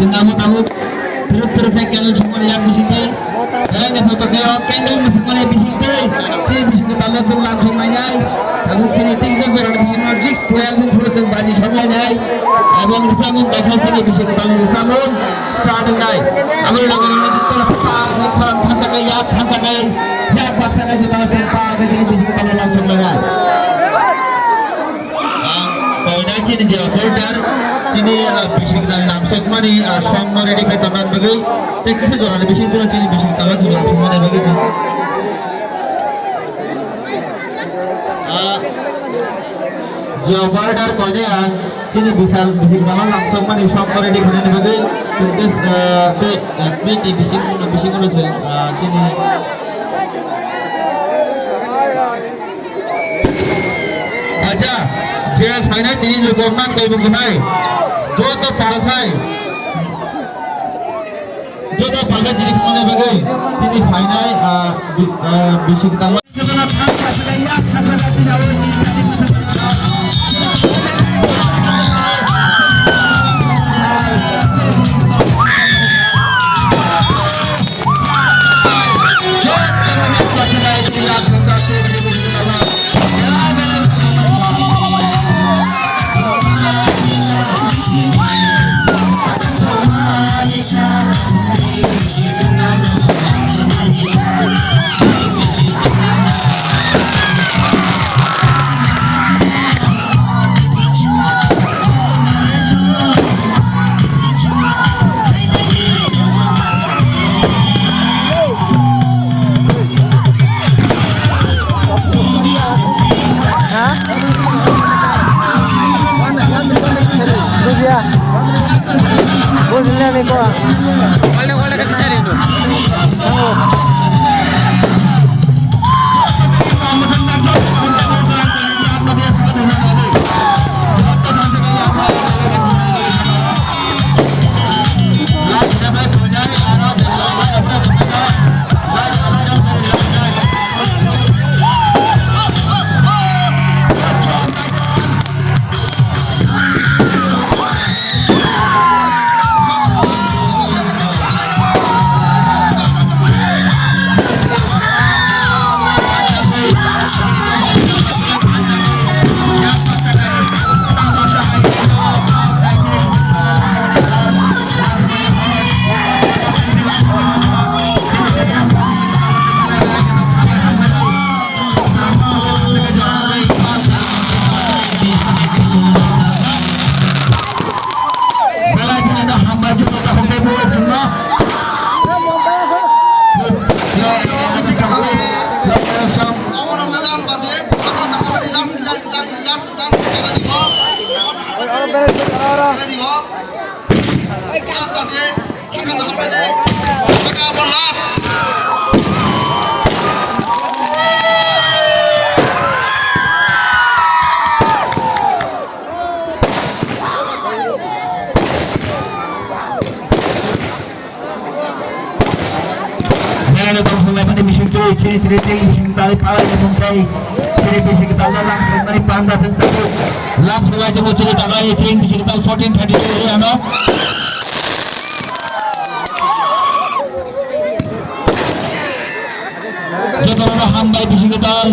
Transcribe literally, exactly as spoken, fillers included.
Abo tabuk thuruk thuruk khe candle songmani yak bisingtwi. Belai ni photo khe o candle ni songmani bisingtwi. Sini bisingtwi talo chwng lam songlainai. Tabuk sini tisa jora ni bisingo jik twelve ni phuru chwng baji songlainai. Ebong rwchapmung kaisa sini bisingtwi talo rwchapmung start wngnai. Aboni loge loge jik talo pa khe khorang thansa khe yak thansa khe yak baksa khe jotano pen pa khe sini bisingtwi talo lam songlainai. Ang koinai chini je order, chini, ah, bising nang namsokmani, ah, songno ready khai tongnani bagwi, tei kisa jorani bising tino chini bising tangma chini lapsukmani bagwi chini. Ah, je order koinai ang chini bisal bising tangma namsokmani songno ready khainani bagwi, chini, ah, tei ek minute ni bising, bising ulo chwng, ah, chini Acha, je phainai tini lukurokno twibo kwthai, joto palkhai, joto palkhai tini khumani bagwi, tini phainai, ah, bi-, ah, bising tangma. Ha? Bujiya. Bujile ni ko. Belai kheno hambai jwk ta hokhe bo chwngno. Belai no tong phunglai mani bising twi chini chini tei bising tali palai ni phung tei chini bising tali lang phunglai panda thung tei lam phunglai tong chini tangla eighteen bising tal fourteen thirty two ano. Jotono hambai bising tal.